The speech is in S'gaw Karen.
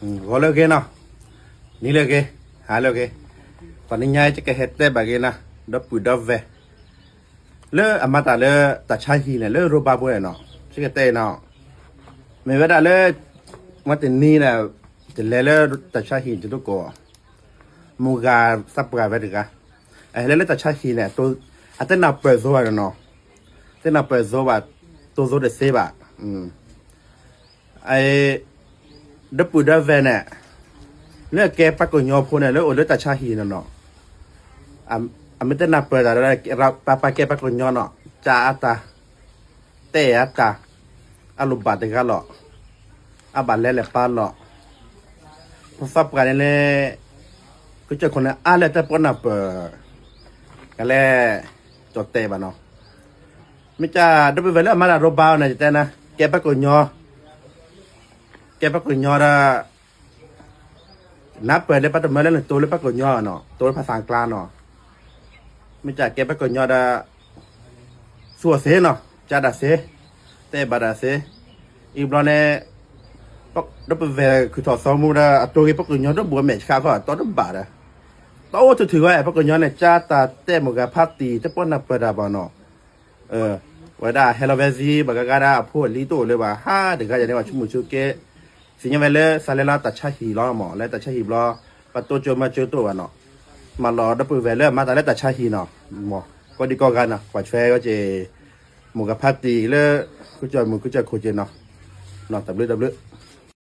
ဂီၤလၢအဂ့ၤနီၤ, နံၤလၢအဂ့ၤ, ဟါလၢအဂ့ၤ, တနံၤညါအံၤ ယကဟဲတဲဘၣ်က့ၤနၤ ဒီပုၢ်ဒီဝဲၢ် လၢအမၤတၢ်လၢတၢ်ဆါဟံၣ်န့ၣ် လၢရိဘါပူၤန့ၣ်နီၤ, ယကတဲနီၤ, မ့ၢ်ဝဲဒၣ်လၢ မ့ၢ်တနံၤန့ၣ် ယလဲၤလၢတၢ်ဆါဟံၣ် ယဒိကီၢ် မိၢ်ဂၤသးပှၢ်ဝဲတဂၤ, အဟဲလၢလၢတၢ်ဆါဟံၣ်န့ၣ် အတဲနၢ်ပၢၢ်သိဘၣ်နီၤ, တဲနၢ်ပၢၢ်သိဘၣ်, တိၢ်သိတသ့ဘၣ်. အ ဒီပုၢ်ဒီဝဲၢ်န့ၣ် လၢအကဲပှၤကညီဖိန့ၣ် လၢအိၣ်လၢတၢ်ဆါဟံၣ်န့ၣ်နီၤ, အမ့ၢ်တဲနၢ်ပၢၢ်တၢ်ဒီး ပှၤပှၤကဲပှၤကညီနီၤ, ကၢ်အတၢ်, တဲအတၢ်, အလိၣ်ဘၣ်တဂၤလီၤ, အဘၣ်လဲၤလဲၤပာ်လီၤ, ပှၤသးပှၢ်န့ၣ်န့ၣ် ကစၢၢ်ခိၣ်န့ၣ် အါလၢတၢ်ပှၤနၢ်ပၢၢ် ကလဲၤ ကၠီၣ်တဲာ်ဘၣ်နီၤ. မ့ၢ်ကၢ်ဒီပုၢ်ဝဲၢ်လၢအမၤတၢ်ရိဘါန့ၣ် ယတဲနၤ ကဲပှၤကညီ, ကဲပှၤကညီဒီး နၢ်ပၢၢ်လၢပှၤတမၢလၢနတိၢ်လၢပှၤကညီနီၤ, တိၢ်လၢဖးသးကျါနီၤ, မ့ၢ်ကၢ်ကဲပှၤကညီဒီး သူအီၤသ့နီၤ, ကၢ်ဒၣ်သ့, တဲဘၣ်ဒၣ်သ့, အံၤဘျီန့ၣ် ဒီပုၢ်ဝဲၢ်ခုၣ်ထီၣ်သီမူဒီး အတိၢ်ဂ့ၤပှၤကညီတဘိမဲာ်ဆှးခီ တီတဘၣ်ဒီး, တီအိၣ်ထူၣ်ထူၣ်ဝဲ ပှၤကညီန့ၣ် ကၢ်တၢ်တဲမိၢ်ဂၤဖးတံၢ် တပှၤနၢ်ပၢၢ်တၢ်ဘၣ်နီၤ. ဝဲဒၣ်ဟဲလီၤဝဲသံ ဘၣ်ဂၤဂၤဒၣ်အဖိအလံၤတအိၣ်လၢၤဘၣ် ဟးတဂၤယၤန့ၣ် ဘၣ်ဆိကမိၣ်ဆိက့, သ့ၣ်ညါဝဲလၢ သးလဲၤလၢတၢ်ဆါဟံၣ်လီၤမး လၢတၢ်ဆါဟံၣ်ဘျီ ပှၤတိစၢၤမၤစၢၤတအိၣ်ဘၣ်နီၤ. မၤလီၤဒီပုၢ်ဝဲၢ်လၢအမၤတၢ်လၢတၢ်ဆါဟံၣ်နီၤ, မး ကိးဒံကိးဂၤနီၤ ကွၢ်ထွဲဝဲက့ၤ မိၢ်ဂၤဖးတံၢ်လၢ ကစၢၢ်မုၣ်ကစၢၢ်ခိၣ်က့ၤနီၤ, တဘျုးတဘျုး